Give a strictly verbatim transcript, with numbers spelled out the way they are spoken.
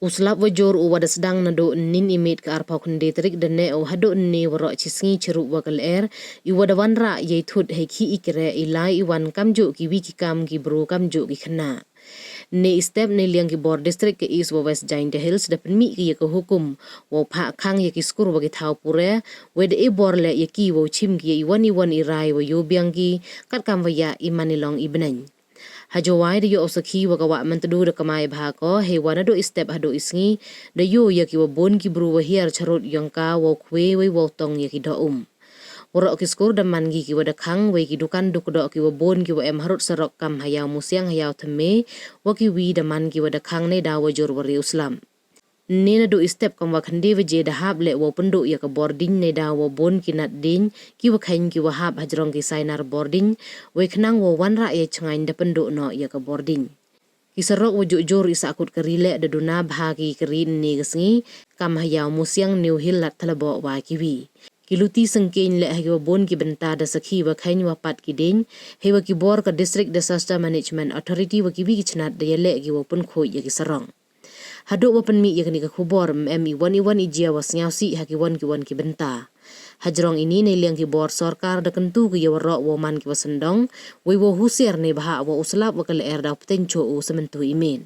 U slap wa jur u wa da sdang nadooh ynnin i miet ka arphaw khyndai tarik da neh u hadooh ynne waroh chi sngi chirup wa ka lyer, i wa da wanrah yei thut hei khih i kreh i lai i wan kamjooh ki wi ki kam ki bru kamjooh ki khynnah. Ynne i step neiliang ki bor district ka East wa West Jaintia Hills da pynmih ki ya ka hukum wow phah khang ya ki skur wa ki thaw pure, wei da e bor leh ya ki wow chim ki ya iwon iwon i rai wa yoh biang ki, katkam wa yah i man i long i bneiñ. Ha Jowai da yoh u sakhi wa ka Wah Myntdu da kamai bha ko, heiwa nadooh i step hadooh i sngi da yoh ya ki wa boon ki bru wa hiar charud yong ka wow khwai wei wow tong ya ki doh um. Waroh ki skur da man ki ki wa da khang, wei ki dukan dukdoh ki wa boon ki wa em harud sarok kam ha Iawmusiang, ha Iawthymme, wa ki wi da man ki wa da khang neidaw wa jur wa rieh u slap. Ynne nadooh i step kam wa khyndai waje da hap leh wow pyndooh ya ka bordiñ neidaw wa boon ki nat diñ ki wa kheiñ ki wa hap hajrong ki sainar bordiñ, wei khnang wow wanrah ya chngaiñ da pyndooh noh ya ka bordiñ. Ki sarok wa jooh jur i sahkut kari leh da duna bha ki kari ynne ka sngi, kam ha Iawmusiang, New Hill, Ladthadlaboh wa ki wi. Ki luti syngkeiñ leh ha ki wa boon ki bynta da sakhi wa kheiñ wa pat ki diñ, heiwa ki bor ka District Disaster Management Authority wa ki wi ki chnat da yaleh ki wow pynkhooid ya ki sarok. Hadooh wa pynmih ya kani ka khubor, ym em iwon iwon i jia wa sñiawsih ha kiwon kiwon ki bynta. Hajrong ini neiliang ki bor sorkar da kyntu ki ya waroh wow man ki wa syndong, wei wow husiar neibhah wa u slap wa ka lyer daw pteiñ chooh u sa myntu i miet.